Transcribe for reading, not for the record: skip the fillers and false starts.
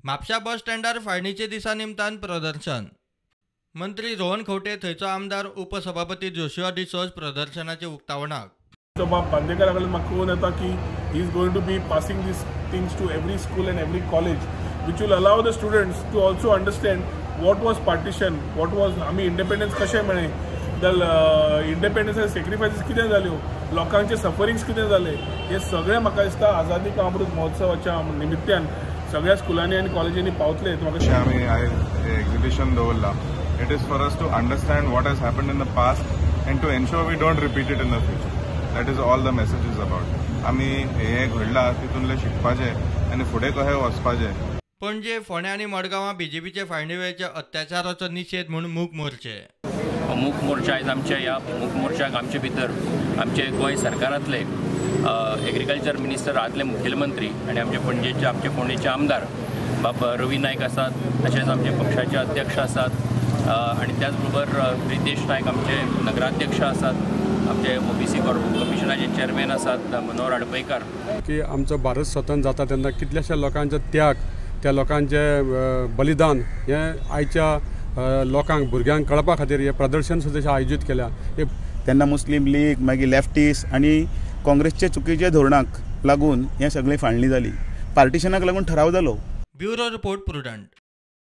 म्हापशा बस स्टँडार फाळणीचे दिसा निमतान प्रदर्शन. मंत्री रोहन खंवटे थंयचो आमदार उपसभापती जोशुआ डिसोज प्रदर्शनाचे उक्तावणाक. बाब बांदेकरा कडल्यान म्हाका कळून येता की he is going to be passing these things to every school and every college, which will allow the students to also understand what was partition, what was आमी इंडिपेंडन्स कशें मेळ्ळें, the इंडिपेंडन्सा सेक्रिफायसीस कितें जाल्यो, लोकांचे सफरिंग्स कितें जाले, हे सगळें म्हाका दिसता आझादी का अमृत महोत्सवाच्या निमित्त्यान सगळ्या स्कुलांनी आनी कॉलेजींनी पावतले. म्हाका आमी आयज एक्झिबिशन दवरला. It is for us to understand what has happened in the past and to ensure we don't repeat it in the future. That is all the message is about. आमी हे घडला तितूंतलें शिकपाचें आनी फुडें कशें वचपाचें. पणजे, फोंड्या आनी मडगांवां बीजेपीचे फाळणी वेळच्या अत्याचाराचो निशेध म्हूण मूक मोर्चे. मूक मोर्चा आयज आमच्या ह्या मूक मोर्चाक आमचे भितर आमचे गोंय सरकारांतले एग्रीकल्चर मिनिस्टर, आदले मुखेलमंत्री आनी आमचे पणजेचे, आमचे फोंडेचे आमदार बाब रवी नायक आसात, तशेंच आमचे पक्षाचे अध्यक्ष आसात आनी त्याच बरोबर रितेश नायक आमचे नगराध्यक्ष आसात, आमचे ओबीसी कमिशनाचे चेअरमॅन आसात मनोहर आडपयकार. की आमचो भारत स्वतंत्र जाता तेन्ना कितल्याश्या लोकांचो त्याग, त्या लोकांचें बलिदान हें आयच्या लोकांक, भुरग्यांक कळपा खातीर हें प्रदर्शन सुद्दां आयोजीत केल्या. तेन्ना मुस्लीम लीग, मागीर लेफ्टिस्ट आनी काँग्रेसचे चुकीच्या धोरणाक लागून हें सगळें फाळणी जाली. पार्टिशनाक लागून ठराव जालो. Bureau report, Prudent.